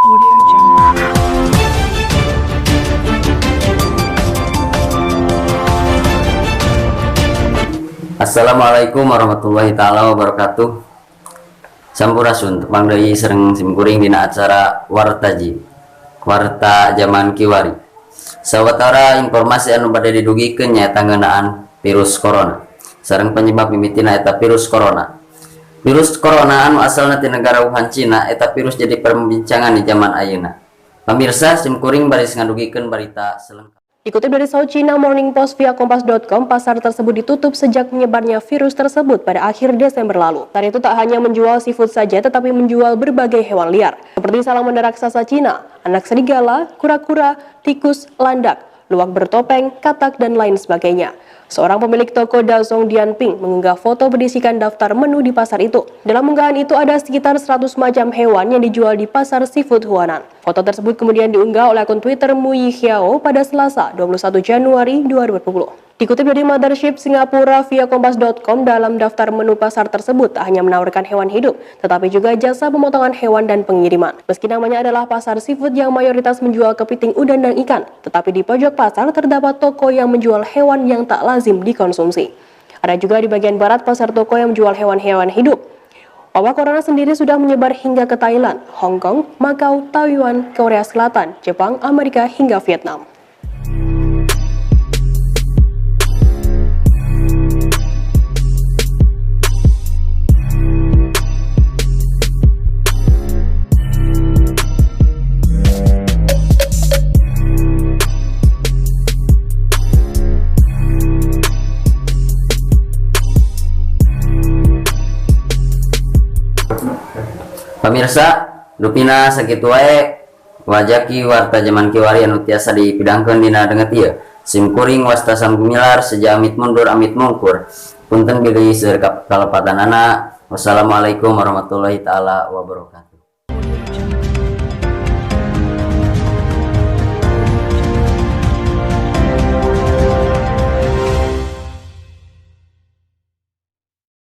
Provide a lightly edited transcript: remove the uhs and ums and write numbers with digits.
Audio Jungle. Assalamualaikum warahmatullahi taala wabarakatuh. Sampurasun, tepang deui sareng simkuring dina acara Wartaji. Warta zaman kiwari. Sawatara informasi anu bade didugikeun nyaeta ngeunaan virus corona. Sareng penyebab mimitina eta virus corona. Virus corona anu asalna ti negara Wuhan, Cina, eta virus jadi perbincangan di zaman ayeuna. Pamirsa, simkuring baris ngadugikeun barita selengkap. Dikutip dari South China Morning Post via kompas.com, pasar tersebut ditutup sejak menyebarnya virus tersebut pada akhir Desember lalu. Pasar itu tak hanya menjual seafood saja, tetapi menjual berbagai hewan liar, seperti salamander raksasa Cina, anak serigala, kura-kura, tikus, landak, luwak bertopeng, katak, dan lain sebagainya. Seorang pemilik toko Dazong Dianping mengunggah foto berisikan daftar menu di pasar itu. Dalam unggahan itu ada sekitar 100 macam hewan yang dijual di pasar seafood Huanan. Foto tersebut kemudian diunggah oleh akun Twitter Mu Yixiao pada Selasa 21 Januari 2020. Dikutip dari Mothership Singapura via kompas.com, dalam daftar menu pasar tersebut tak hanya menawarkan hewan hidup, tetapi juga jasa pemotongan hewan dan pengiriman. Meski namanya adalah pasar seafood yang mayoritas menjual kepiting, udang, dan ikan, tetapi di pojok pasar terdapat toko yang menjual hewan yang tak lazim dikonsumsi. Ada juga di bagian barat pasar toko yang menjual hewan-hewan hidup. Wabah corona sendiri sudah menyebar hingga ke Thailand, Hong Kong, Makau, Taiwan, Korea Selatan, Jepang, Amerika, hingga Vietnam. Pamirsa, rupina sakitu wae wajaki warta zaman kiwari anu tiasa dipidangkeun dina danget ieu. Sim kuring wasta Sam Gumilar seja amit mundur amit mungkur. Punten bilih seueur kalepatanana. Wassalamualaikum warahmatullahi taala wabarakatuh.